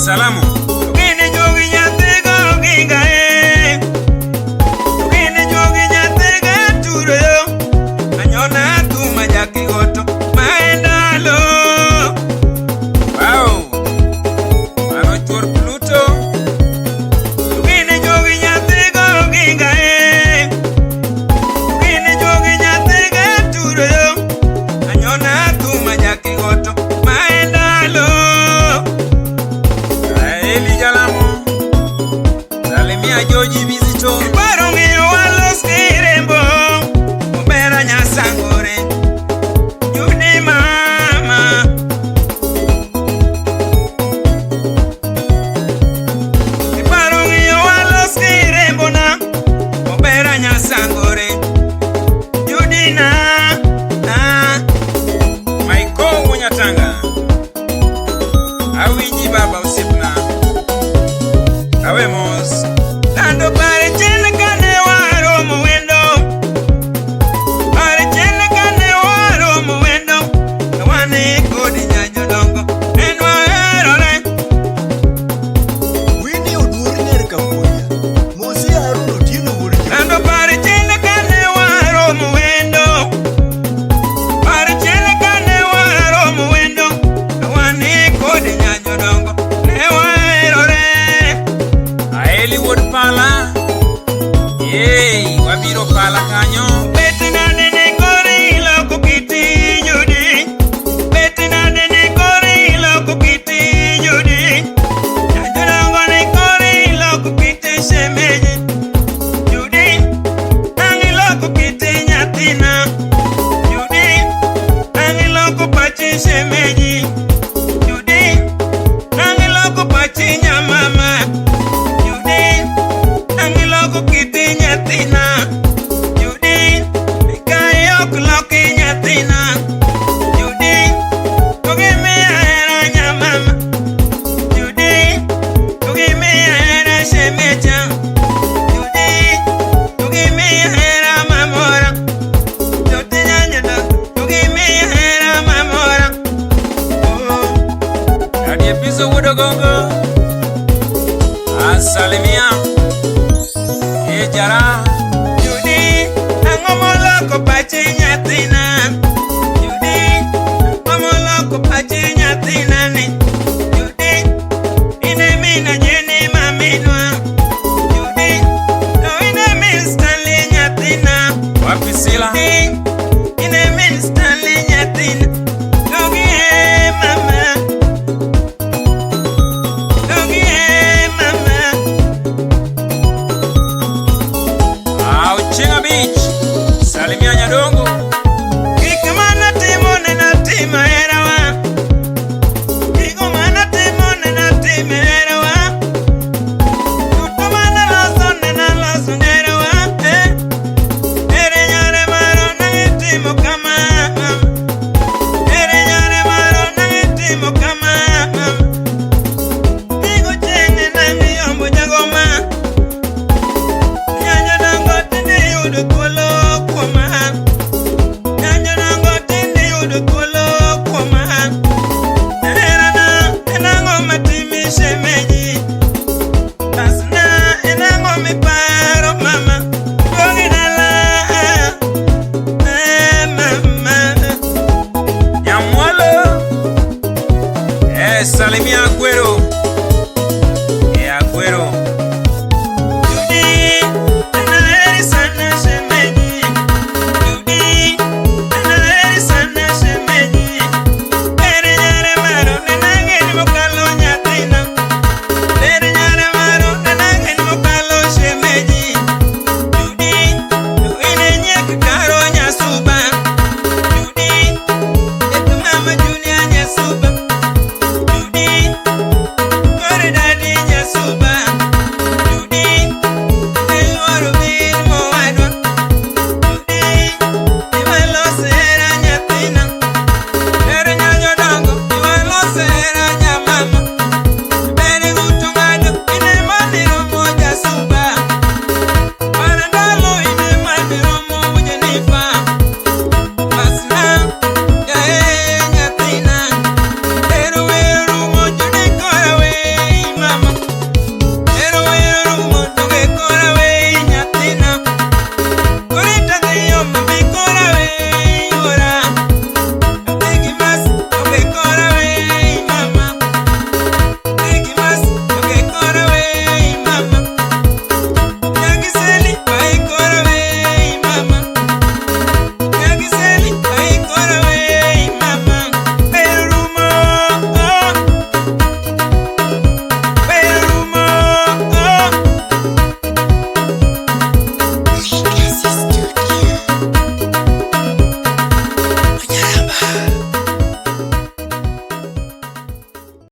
Salamu. Gini jogi nyathigo ginga e. Gini jogi nyathiga turo yo. Anyona thuma jakigoto maendalo. Wow. Mano chuor Pluto. Gini jogi nyathigo ginga e. Gini jogi nyathiga turo yo. Anyona thuma jakigoto maendalo. Eli Jalamo. Salimia Joji Bizito. Iparo ng'iyo walos kirembo. Obera nyasangore. Judy mama. Iparo ng'iyo walos kirembo na. Obera nyasangore. Judy na. Ah. Maiko Wunyatanga. Awinji baba osiepna. Awe mos. Lando pare chien kane waromo wendo. Pare chien kane waromo wendo. Wane kodi nyanyodongo. En waherore. Winnie Oduor nyar Kapuoya. Mosi Harun Otieno wuod Jo. Lando pare chien kane waromo wendo. Pare chien kane waromo wendo. Wane kodi nyanyodongo. Ne waherore. Aeli wuod Pala. Yey, wabiro Pala kanyo. Bet nade ni koro iloko kiti Judy. Bet nade ni koro iloko kiti Judy. Nyanyodongo ni koro iloko kiti shemeji. Judy, ang iloko kiti nyathina. Judy, ang iloko pachi shemeji. Judy, ang iloko pachi nyamama. Judy, ang iloko kiti nyathina. Judy, ikae ok loki nyathina. Judy, tugimiya hera nyamama. Judy, tugimiya hera shemecha. Judy, tugimiya hera mamora. Judy nyanyada, tugimiya hera mamora. Oh. Daddy Epizo wuod Ogongo. Asalimia. E jara. Judy, ang'o moloko pachi nyathina? Judy, ang'o moloko pachi nyathina ni? Judy, in e mina Jenny maminwa. Judy, to in e min Stanley nyathina. Wapi Sila? Judy, in e min Stanley nyathina. Dogi e mama. Dogi e mama. Auchinga Beach. Salimia Nyadongo. Gik manatimo ne natimo herawa. Gigo manatimo ne natimo herawa. Duto manaloso ne naloso herawa. Eh. Ere nyare maro ne itimo kama. Ere nyare maro ne itimo kama. Gigo chieng' ne miyombo jagoma. Nyanya dongo tinde yudo thuolo kuoma. Nyanya dongo tinde yudo thuolo kuoma. Herana en ang'o matimi shemeji? Pasna en ang'o miparo mama? Duogi dala, eh mama. Nyamwalo. Eh, salimia Agüero.